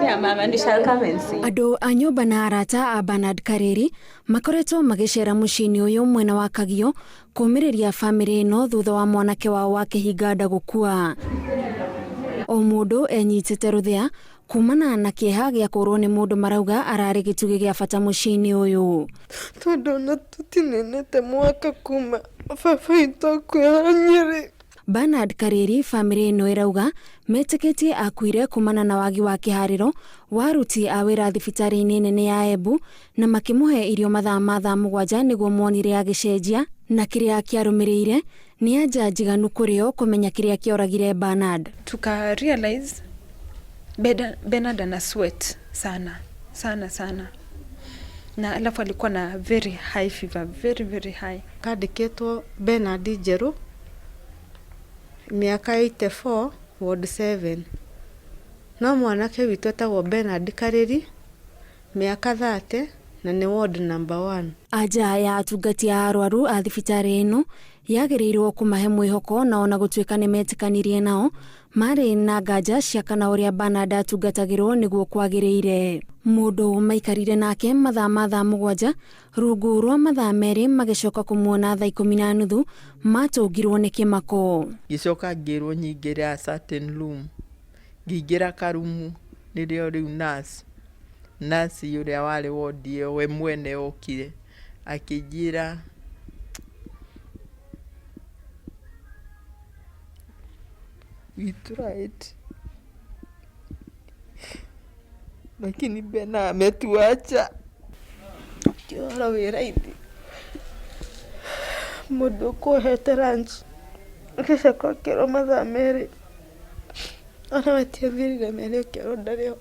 Yeah, ma'am, and we shall come and see. Andũ a nyũmba na arata a Bernard Karĩri makoretwo magĩcera mũciĩ-inĩ ũyũ mwena wa Kagio kũmĩrĩria bamĩrĩ ĩno thutha wa mwanake wao wa kĩhinga nda gũkua. O mũndũ enyitĩte rũthĩa kumana na kĩeha gĩa kũrwo nĩ mũndũ marauga ararĩ gĩtugĩ gĩa bata mũciĩ-inĩ ũyũ. Tondũ ona tũtininĩte mwaka kuma baba witũ akuĩra Nyĩrĩ. Bernard Karĩri bamĩrĩ ĩno ĩrauga metĩkĩtie akuire kumana na wagi wa kĩharĩro wa aruti a wĩra thibitarĩ-inĩ nene ya Embu na makĩmũhe irio mathaa ma thaa 7 nĩguo monire agĩcenjia na kĩrĩa kĩarũmĩrĩire nĩ anja njiganu kũrĩ o kũmenya kĩrĩa kĩoragire Bernard. Tuka realize Bernard ana sweat sana sana sana, na alafu alikuwa na very high fever, very very high. Kandĩkĩtwo Bernard Njerũ, mĩaka 84, ward 7. No mwanake witũ etagwo Bernard Karĩri, mĩaka 30, na nĩ ward number 1. Anja ya atungati a arwaru a thibitarĩ ĩno yagĩrĩirwo kũmahe mwĩhoko na ona gũtuĩka nĩ metĩkanirie nao marĩ na nganja cia kana ũrĩa Bernard atungatagĩrwo nĩguo kwagĩrĩire. Mũndũ maikarire nake mathaa ma thaa 7 rungu rwa mathaa 2 magĩcoka kũmuona thaa 10:30 matũngirwo nĩ kĩmako. Ngĩcoka ngĩrwo nyingĩre a certain room, ngĩingĩra karumu nĩrĩo rĩu nurse ũrĩa warĩ ward ĩyo we mwene okire akĩnjĩra we tried lakini Bena ametuacha. Ũhoro wĩ raithi, mũndũ ũkũhete lunch ũgĩcoka ũkerwo mathaa 2, ona matiathirire 2 ũkerwo ndarĩ ho.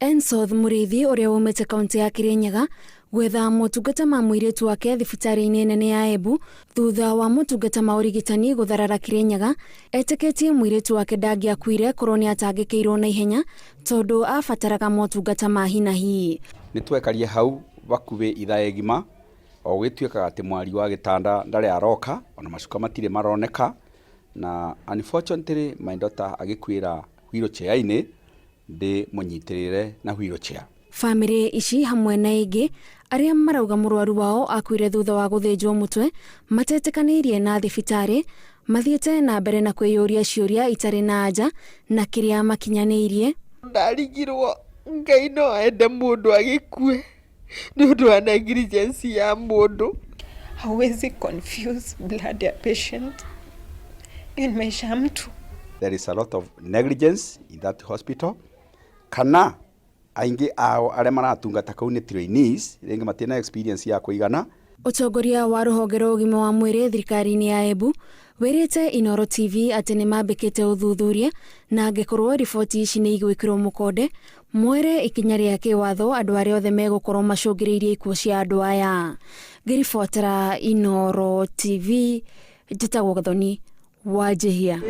Ensoth Mũrĩithi ũrĩa umĩte kaunti ya Kirinyaga gwetha motungata ma mũirĩtu wake thibitarĩ-inĩ nene ya Embu thutha wa motungata ma ũrigitani gũtharara Kirinyaga etĩkĩtie mũirĩtu wake ndangĩakuire korwo nĩ atangĩkĩirwo na ihenya tondũ abataraga motungata ma hi na hi. Nĩ twekarie hau hakuhĩ ithaa igima o gũgĩtuĩkaga atĩ mwari wa gĩtanda ndarĩ aroka ona macuka matirĩ maroneka na unfortunately my daughter agĩkuĩra wheelchair-inĩ ndĩ mũnyitĩrĩre na wheelchair. Bamĩrĩ ici hamwe na ingĩ arĩa marauga mũrwaru wao akuire thutha wa gũthĩnjwo mũtwe matetĩkanĩirie na thibitarĩ mathiĩte na mbere na kwĩyũria ciũria itarĩ na anja na kĩrĩa makinyanĩirie. Ndarigirwo Ngai no ende mũndũ agĩkue nĩ ũndũ wa negligence ya mũndũ. Hauwezi confuse blood ya patient, hiyo ni maisha ya mtu. There is a lot of negligence in that hospital. Kana aingĩ ao arĩa maratungata kũu nĩ trainees, rĩngĩ matirĩ na experience ya kũigana. Ũtongoria wa rũhonge rwa ũgima wa mwĩrĩ thirikari-inĩ ya Embu wĩrĩte Inooro TV atĩ nĩ mambĩkĩte ũthuthuria na angĩkorwo riboti ici nĩ igwĩkĩrwo mũkonde mwere ikinya rĩa kĩwatho andũ arĩa othe megũkorwo macũngĩrĩirie ikuũ cia andũ aya. Ngĩribotera Inooro TV njĩtagwo Gathoni Wanjihia.